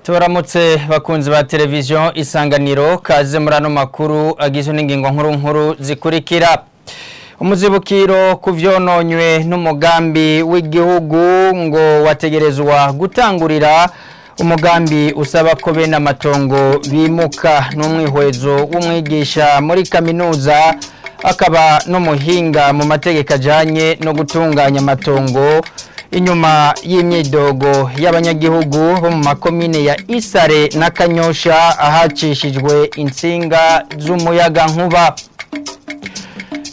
Tubaramutse bakunzi ba televiziyo Isanganiro, kaze muri ano makuru agizwe n'ingingo nkuru nkuru zikurikira: umuzibukiro ku vyononywe n'umugambi w'igihugu ngo wategerezwa gutangurira umugambi usaba ko bene amatongo bimuka, n'umwihwezo w'umwigisha muri kaminuza akaba n'umuhinga mu mategeko ajanye no gutunganya amatongo, inyuma y'imyidogo y'abanyagihugu bo mu makomine ya Isare na Kanyosha ahacishijwe intsinga z'umuyaga nkuba.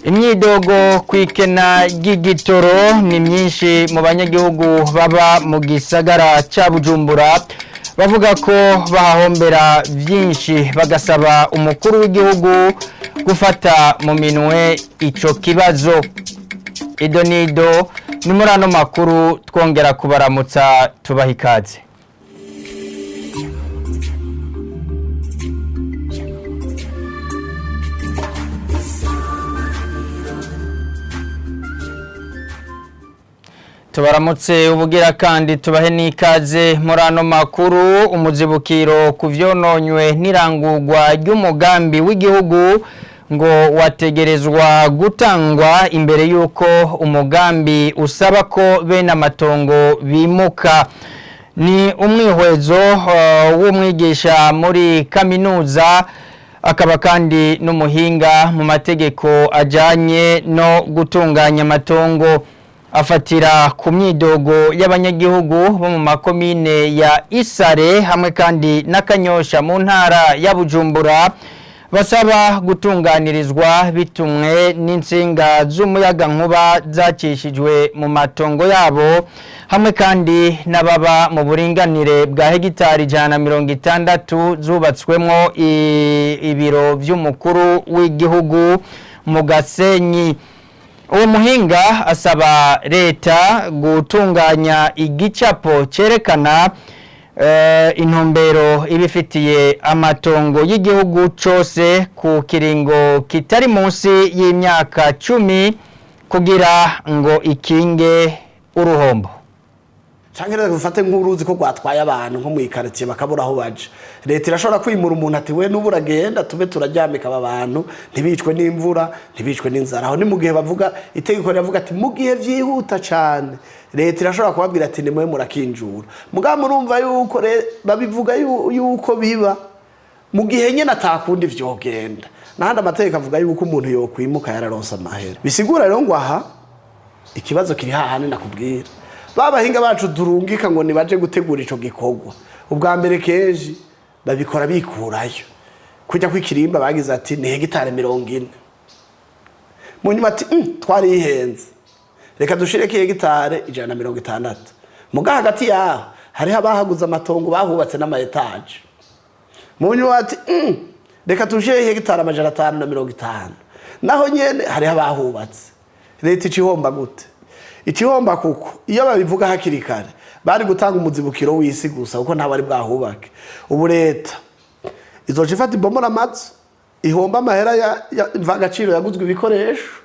Imyidogo kwikena ry'igitoro ni myinshi mu banyagihugu baba mu gisagara ca Bujumbura, bavuga ko bahahombera byinshi, bagasaba umukuru w'igihugu gufata mu minwe ico kibazo. Ido nido ni muri ano makuru, twongera kubaramutsa, tubaha ikaze. Tubaramutse ubugira kandi tubahe n'ikaze muri ano makuru. Umuzibukiro ku vyononywe n'irangurwa ry'umugambi w'igihugu ngo wategerezwa gutangwa imbere y'uko umugambi usaba ko bene amatongo bimuka, ni umwihwezo w'umwigisha muri kaminuza akaba kandi n'umuhinga mu mategeko ajanye no gutunganya amatongo. Afatira ku myidogo y'abanyagihugu bo mu makomine ya Isare hamwe kandi n'Akanyosha mu ntara ya Bujumbura, basaba gutunganirizwa bitumwe n'insinga z'umuyaga nkuba zacishijwe mu matongo yabo, hamwe kandi n'ababa mu buringanire bwa hegitari 160 zubatswemwo ibiro by'umukuru w'igihugu mu Gasenyi. Uwo muhinga asaba leta gutunganya igicapo cyerekana intumbero ibifitiye amatongo y'igihugu cyose ku kiringo kitari munsi y'imyaka 10 kugira ngo ikinge uruhombo. Canke rero gufate nk'uruzi ko rwatwaye abantu nko mu bakabura aho baje, leta irashobora kwimura umuntu ati: "We n'ubu uragenda, tube turaryamika aba bantu ntibicwe n'imvura, ntibicwe n'inzara." Aho ni mu gihe bavuga, itegeko riravuga ati mu gihe vyihuta cane leta irashobora kubabwira ati: "Nimwe murakinjura." Mugabo murumva yuko babivuga yuko biba mu gihe nyene atakundi vyogenda. Nahandi amategeko avuga yuko umuntu yokwimuka yararonse amahera. Bisigura rero ngo aha ikibazo kiri hahandi nakubwira: babahinga bacu durungika ngo nibaje gutegura ico gikorwa, ubwa mbere kenshi babikora bikurayo kujya kwikirimba. Bagize ati ni hegitari 40, mu nyuma ati twarihenze, reka dushireko hegitari 160." Muga hagati yaho hariho abahaguze amatongo, bahubatse n'ama étages. Mu nyuma ati reka dushire hegitari 550." Naho nyene hariho abahubatse. Leta icihomba gute? Ikihomba kuko iyo babivuga hakiri kare bari gutanga umuzibukiro w'isi gusa, kuko ntabwo ari bwahubake. Ubu leta izoca ifata ibomora amazu, ihomba amahera ya mvagaciro yaguzwe ibikoresho,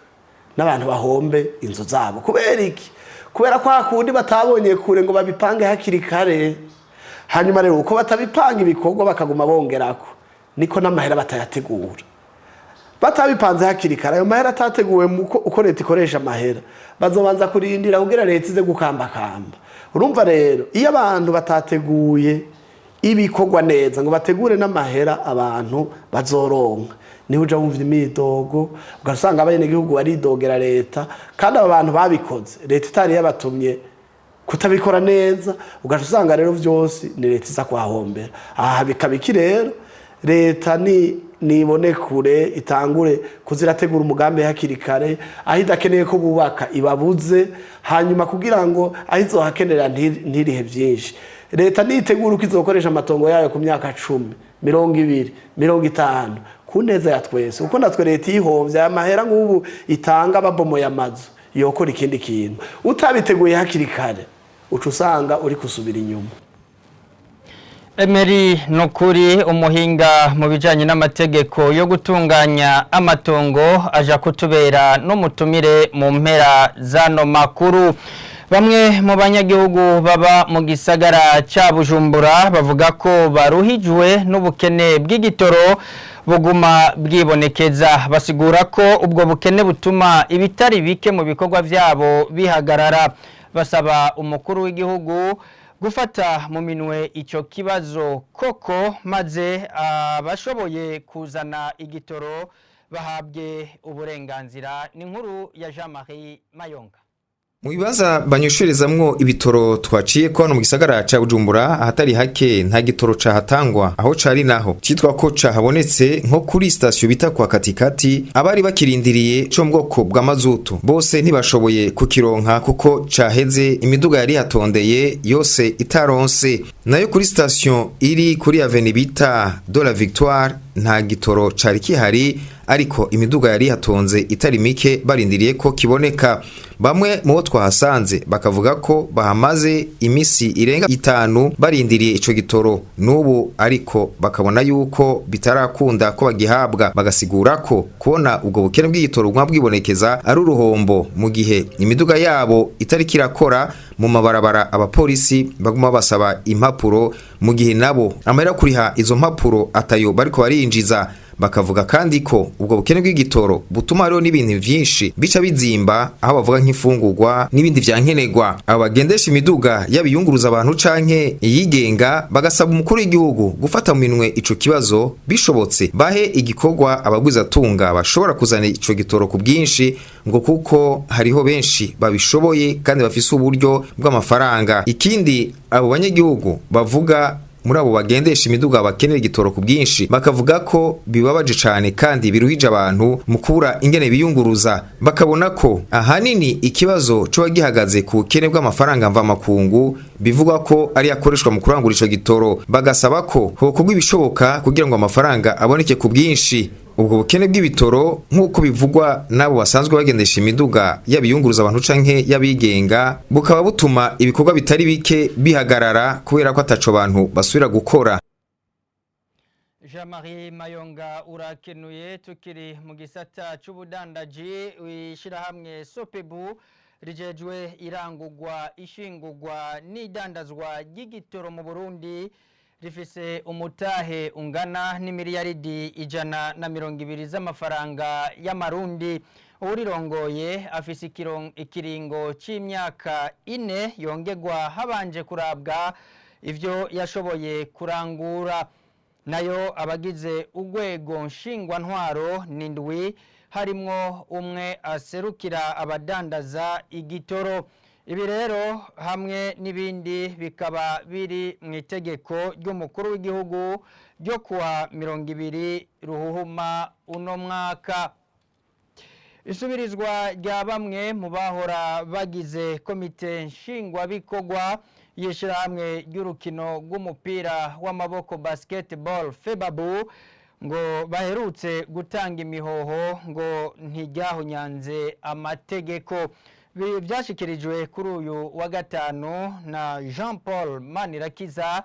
n'abantu bahombe inzu zabo. Kubera iki? Kubera ko hakundi batabonye kure ngo babipange hakiri kare. Hanyuma rero uko batabipanga ibikorwa bakaguma bongerako, niko n'amahera batayategura. Batabipanze hakiri kare, ayo mahera atateguwe uko leta ikoresha amahera, bazobanza kurindira kugira leta ize gukambakamba. Urumva rero, iyo abantu batateguye ibikorwa neza ngo bategure n'amahera abantu bazoronka, niho uja wumva imidogo, ugasanga abenegihugu baridogera leta, kandi aba bantu babikoze leta itari yabatumye kutabikora neza. Ugaca usanga rero vyose ni leta iza kuhahombera. Aha bikaba iki rero? Leta ni nibone kure, itangure kuzirategura umugambi hakiri kare. Aho idakeneye ko bubaka ibabuze, hanyuma kugira ngo aho izohakenera ntirihe byinshi. Leta nitegura uko izokoresha amatongo yayo ku myaka 10, 20, 50, ku neza ya twese, kuko natwe leta ihombye aya mahera nk'ubu itanga babomoye amazu, yokora ikindi kintu. Utabiteguye hakiri kare uca usanga uri gusubira inyuma. Emery Nukuri, umuhinga mu bijanye n'amategeko yo gutunganya amatongo, aja kutubera n'umutumire mu mpera zano makuru. Bamwe mu banyagihugu baba mu gisagara ca Bujumbura bavuga ko baruhijwe n'ubukene bw'igitoro buguma bwibonekeza. Basigura ko ubwo bukene butuma ibitari bike mu bikorwa vyabo bihagarara. Basaba umukuru w'igihugu gufata mu minwe ico kibazo koko, maze abashoboye kuzana igitoro bahabwe uburenganzira. Ni inkuru ya Jean-Marie Mayonga. Mu bibanza banyushirizamwo ibitoro twaciye ko hano mu gisagara ca Bujumbura, ahatari hake nta gitoro cahatangwa. Aho cari naho citwa ko cahabonetse, nko kuri station bita kwa Katikati, abari bakirindiriye co mu bwoko bwa mazutu bose ntibashoboye kukironka kuko caheze, imiduga yari hatondeye yose itaronse. Nayo kuri station iri kuri avenue bita de la Victoire nta gitoro cari kihari, ariko imiduga yari hatonze itari mike barindiriye ko kiboneka. Bamwe mu bo twahasanze bakavuga ko bahamaze imisi irenga 5 barindiriye ico gitoro n'ubu, ariko bakabona yuko bitarakunda ko bagihabwa. Bagasigura ko kubona ubwo bukene bw'igitoro buguma bwibonekeza ari uruhombo, mu gihe imiduga yabo itariko irakora mu mabarabara, abapolisi baguma basaba impapuro, mu gihe nabo amahera kuriha izo mpapuro atayo bariko barinjiza. Bakavuga kandi ko ubwo bukene bw'igitoro butuma hariho n'ibintu vyinshi bica bizimba, aho bavuga nk'imfungurwa n'ibindi vya nkenerwa. Abo bagendesha imiduga, yaba iyunguruza abantu canke iyigenga, bagasaba umukuru w'igihugu gufata mu minwe ico kibazo, bishobotse bahe igikorwa abagwizatunga bashobora kuzana ico gitoro ku bwinshi, ngo kuko hariho benshi babishoboye kandi bafise uburyo bw'amafaranga. Ikindi abo banyagihugu bavuga, muri abo bagendesha imiduga bakenera igitoro ku bwinshi, bakavuga ko bibabaje cane kandi biruhije abantu mu kubura ingene biyunguruza. Bakabona ko ahanini ikibazo coba gihagaze ku bukene bw'amafaranga mvamakungu bivugwa ko ari akoreshwa mu kurangura ico gitoro. Bagasaba ko hokorwa ibishoboka kugira ngo amafaranga aboneke ku bwinshi. Ubwo bukene bw'ibitoro, nk'uko bivugwa n'abo basanzwe bagendesha imiduga, yabiyunguruza abantu canke y'abigenga, bukaba butuma ibikorwa bitari bike bihagarara kubera ko ataco bantu basubira gukora. Jean-Marie Mayonga, urakenuye. Tukiri mu gisata c'ubudandaji, wishirahamwe Sopebu rijejwe irangurwa, ishingurwa n'idandazwa ry'igitoro mu Burundi rifise umutahe ungana n'imiliyaridi 120 z'amafaranga y'amarundi. Uwurirongoye afise ikiringo c'imyaka 4 yongerwa habanje kurabwa ivyo yashoboye kurangura. Nayo abagize urwego nshingwantwaro ni ndwi, harimwo umwe aserukira abadandaza igitoro. Ibi rero hamwe n'ibindi bikaba biri mu itegeko ry'umukuru w'igihugu ryo kuwa 20 Ruhuhuma uno mwaka. Isubirizwa rya bamwe mu bahora bagize komite nshingwabikorwa y'ishirahamwe ry'urukino rw'umupira w'amaboko basketball FEBABU, ngo baherutse gutanga imihoho, ngo ntiryahonyanze amategeko. Byashikirijwe kuri uyu wa gatanu na Jean Paul Manirakiza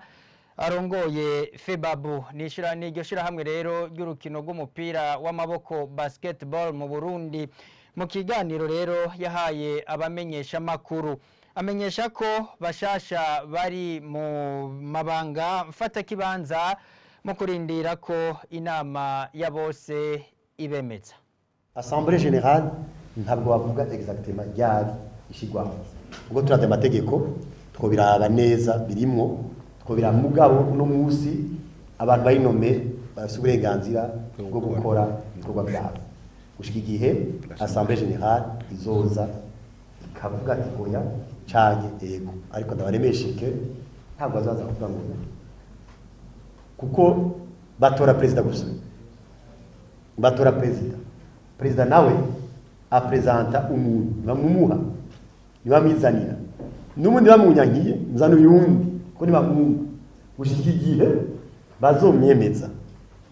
arongoye FEBABU. Ni iryo shirahamwe rero ry'urukino rw'umupira w'amaboko basketball mu Burundi. Mu kiganiro rero yahaye abamenyesha makuru, amenyesha ko bashasha bari mu mabanga mfatakibanza mu kurindira ko inama ya bose ibemeza. Assemblée générale ntabwo bavuga exactement ryari ishigwaho, ubwo turavye amategeko twobiraba neza, birimwo twobira. Mugabo uno munsi abantu bayinome bafise uburenganzira bwo gukora ibikorwa byabo gushika igihe assemblée générale izoza ikavuga ati oya canke ego. Ariko ndabaremesheke, ntabwo bazaza kuvuga ngo oya, kuko batora perezida gusa. Batora perezida, perezida nawe apresenta umuntu bamumuha, ntibamwizanira n'ubundi bamunyankiye nzana uyundi ko ntibamwumva gushika igihe bazomyemeza.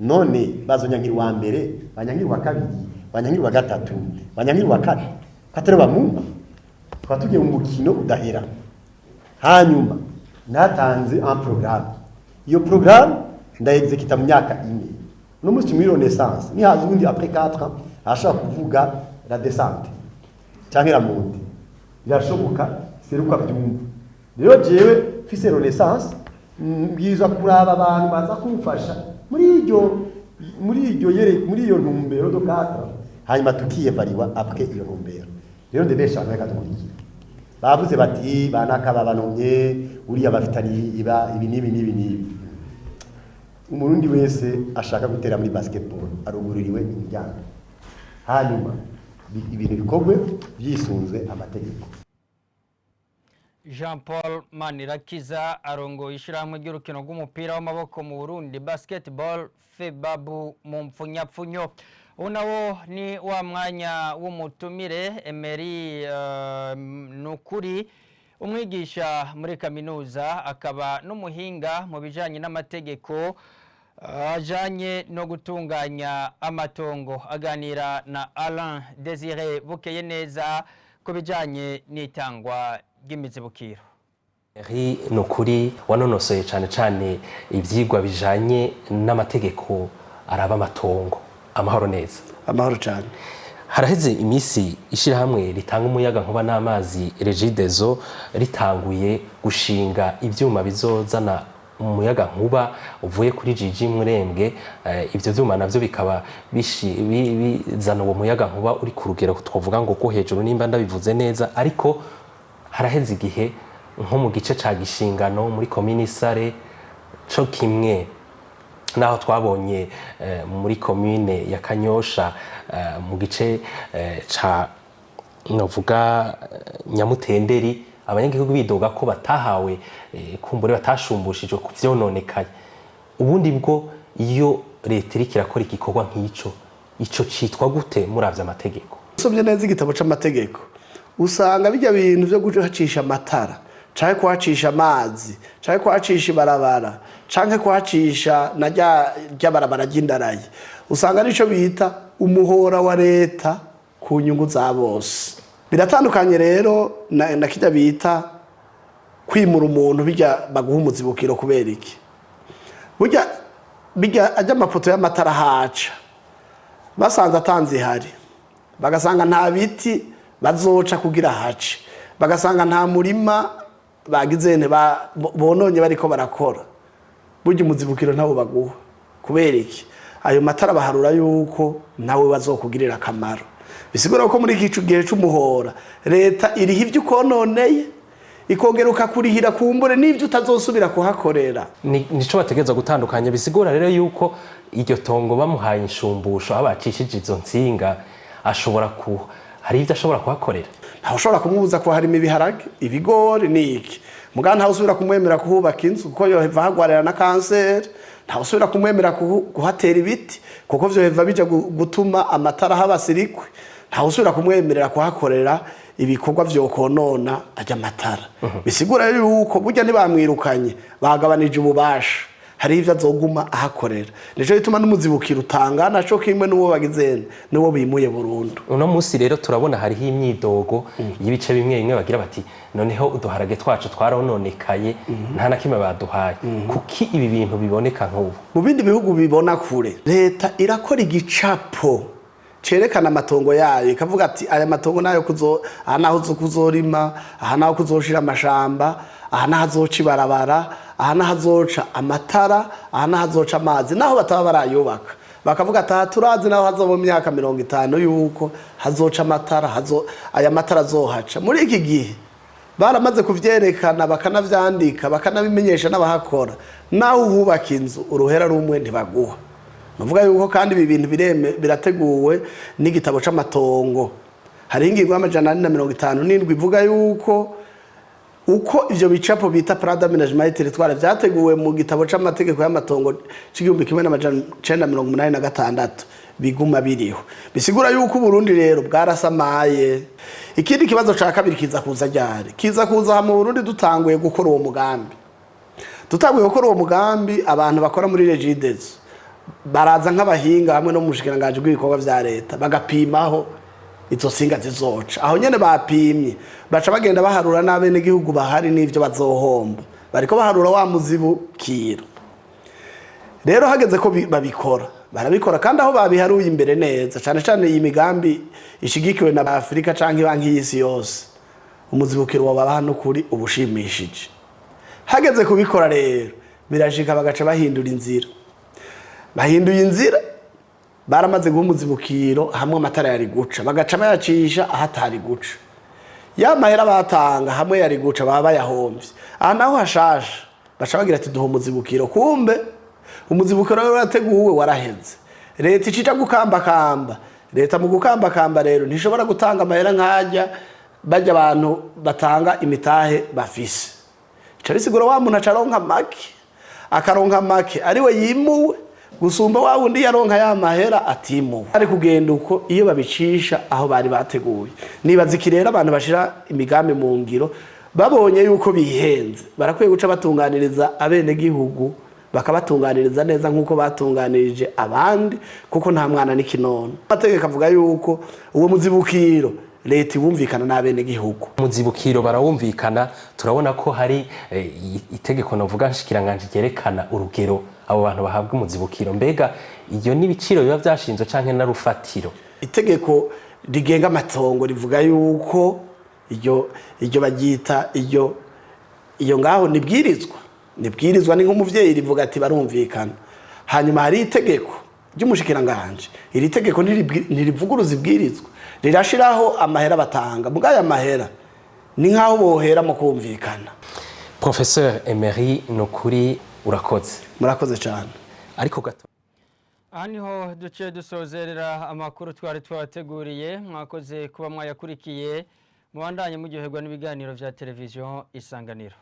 None bazonyankira uwa mbere, banyankira uwa kabiri, banyankira uwa gatatu, banyankira uwa kane, ko atari bamwumva? Tukaba tugiye mu mukino udahera. Hanyuma natanze un programme, iyo programme ndayexécuta mu myaka 4. Uno munsi muri renaissance, nihaza ubundi après 4 ans ashobora kuvuga la descente canke la montée, birashoboka. Seruko avyumva. Rero jewe mfise Renaissance, mbwirizwa kuraba abantu baza kumfasha muri iryo yere, muri iyo ntumbero de cadre, hanyuma tukiyevariwa après iyo ntumbero. Rero ndebesha abantu bakadukurikira, bavuze bati banaka babanomye uriya bafitanye iba ibi n'ibi n'ibi n'ibi. Umurundi wese ashaka gutera muri basketball arugururiwe imiryango, hanyuma ibintu bikorwe byisunze amategeko. Jean Paul Manirakiza arongoye ishyirahamwe ry'urukino rw'umupira w'amaboko mu Burundi, basketball FEBABU mu mpfunyapfunyo. Ubu nawo ni wa mwanya w'umutumire Emery Nukuri, umwigisha muri kaminuza akaba n'umuhinga mu bijanye n'amategeko ajanye no gutunganya amatongo, aganira na Alain Désiré Bukeye neza ku bijanye n'itangwa ry'imizibukiro. Ri nukuri wanonosoye cyane cyane ibyigwa bijanye n'amategeko araba amatongo. Amahoro neza? Amahoro cyane. Haraheze iminsi ishyirahamwe ritanga umuyaga nkuba n'amazi Regideso ritanguye gushinga ibyuma bizozana umuyaga nkuba uvuye kuri Jiji Murembwe. Ibyo byuma navyo bikaba bizana uwo muyaga nkuba uri ku rugero twavuga ngo ko hejuru, nimba ndabivuze neza. Ariko haraheze igihe nko mu gice ca Gishingano muri komini Sare, co kimwe naho twabonye muri komine ya Kanyosha, mu gice ca novuga Nyamutenderi, abanyagihugu bidoga ko batahawe kumbure batashumbushijwe ku vyononekaye. Ubundi bwo iyo leta iriko irakora igikorwa nk'ico, ico citwa gute muravye amategeko? Usomye neza igitabo c'amategeko, usanga bijya bintu byo guhacisha amatara canke kuhacisha amazi canke kuhacisha ibarabara canke kuhacisha na rya barabara ry'indarayi, usanga arico bita umuhora wa leta ku nyungu za bose. Biratandukanye rero na kirya bita kwimura umuntu, bijya baguha umuzibukiro. Kubera iki? Burya bijya ajya amapoto y'amatara haca, basanze atanze ihari, bagasanga nta biti bazoca kugira hace, bagasanga nta murima bagize bononye bariko barakora, burya umuzibukiro ntawo baguha. Kubera iki? Ayo matara baharura yuko nawe bazokugirira akamaro. Bisigura ko muri iki gihe c'umuhora leta iriha ivyo ukononeye, ikongera ukakurihira kumbure n'ivyo utazosubira kuhakorera. Nico bategerezwa gutandukanya. Bisigura rero yuko iryo tongo bamuhaye inshumbusho aho bacishije izo ntsinga, ashobora ku hari ivyo ashobora kuhakorera. Ntawe ushobora kumubuza ko harimo ibiharage, ibigori n'iki, mugabo ntawe usubira kumwemera kuhubaka inzu kuko yoheva hagwarira na kanseri. Ntawe usubira kumwemera kuhatera ibiti kuko vyoheva bija gutuma amatara haba sirikwe. Ntawe usubira kumwemerera kuhakorera ibikorwa vyokonona ajya amatara. Bisigura rero yuko burya ntibamwirukanye, bagabanije ububasha, hari ivyo azoguma ahakorera. Nico gituma n'umuzibukiro utangana co kimwe n'uwo bagizene n'uwo bimuye burundu. Uno munsi rero turabona hariho imyidogo y'ibice bimwe bimwe, bagira bati noneho uduharage twacu twarononekaye, nta na kimwe baduhaye. Kuki ibi bintu biboneka nk'ubu? Mu bindi bihugu bibona kure, leta irakora igicapo cerekana amatongo yayo, ikavuga ati aya matongo nayo kuzo aha naho uzo kuzorima, aha naho kuzoshira amashamba, aha naho azoca ibarabara, aha naho azoca amatara, aha naho azoca amazi, naho bataba barayubaka. Bakavuga ati aha turazi naho hazoba mu myaka 50 yuko hazoca amatara, aya matara azohaca. Muri iki gihe baramaze kuvyerekana, bakanavyandika, bakanabimenyesha n'abahakora. Naho uhubaka inzu, uruhera rumwe ntibaguha. Nuvuga yuko kandi ibi bintu bireme birateguwe n'igitabo c'amatongo. Hari ingingo y'457 ivuga yuko uko ivyo bicapo bita plan d'aménagement du territoire vyateguwe mu gitabo c'amategeko y'amatongo c'1986 biguma biriho. Bisigura yuko Burundi rero bwarasamaye. Ikindi kibazo ca kabiri kiza kuza ryari? Kiza kuza mu Burundi dutanguye gukora uwo mugambi. Dutanguye gukora uwo mugambi, abantu bakora muri Regideso baraza nk'abahinga hamwe no mu bushikiranganji bw'ibikorwa vya leta, bagapimaho izo singa zizoca. Aho nyene bapimye, baca bagenda baharura n'abenegihugu bahari n'ivyo bazohomba, bariko baharura wa muzibukiro. Rero hageze ko babikora, barabikora. Kandi aho babiharuye imbere neza cane cane, iyi migambi ishigikiwe na Afurika canke Banki y'Isi yose. Umuzibukiro wabaha n'ukuri ubushimishije. Hageze kubikora rero, birashika bagaca bahindura inzira. Bahinduye inzira, baramaze guha umuzibukiro hamwe amatara yari guca, bagaca bayacisha ahatari guca. Ya mahera batanga hamwe yari guca baba bayahomvye. Aha naho hashasha baca bagira ati: "Duha umuzibukiro." Kumbe umuzibukiro rero warateguwe, waraheze. Leta icija gukambakamba. Leta mu gukambakamba rero ntishobora gutanga amahera nk'ajya bajya abantu batanga imitahe bafise. Ica bisigura wa muntu acaronka make, akaronka make ariwe yimuwe gusumba wa wundi yaronka ya mahera atimuwe. Ari kugenda uko iyo babicisha aho bari bateguye. Nibaza iki rero: abantu bashira imigambi mu ngiro babonye yuko bihenze, barakwiye guca batunganiriza abenegihugu, bakabatunganiriza neza nk'uko batunganirije abandi, kuko nta mwana n'ikinono. Amategeko avuga yuko uwo muzibukiro leta iwumvikana n'abenegihugu. Umuzibukiro barawumvikana. Turabona ko hari itegeko novuga nshikiranganje ryerekana urugero abo bantu bahabwa umuzibukiro. Mbega iyo n'ibiciro biba vyashinzwe canke na rufatiro? Itegeko rigenga amatongo rivuga yuko iryo baryita iyo ngaho nibwirizwa, nibwirizwa, ni nk'umuvyeyi, rivuga ati barumvikana. Hanyuma hari itegeko ry'umushikiranganje. Iri tegeko ntirivuguruza ibwirizwa, rirashiraho amahera batanga. Muga aya mahera ni nk'aho bohera mu kumvikana. Professeur Emery, nukuri urakoze. Murakoze cyane. Ariko gato. Aha niho duce dusozerera amakuru twari twabateguriye. Mwakoze kuba mwayakurikiye. Mubandanye muryoherwa n'ibiganiro vya Televiziyo Isanganiro.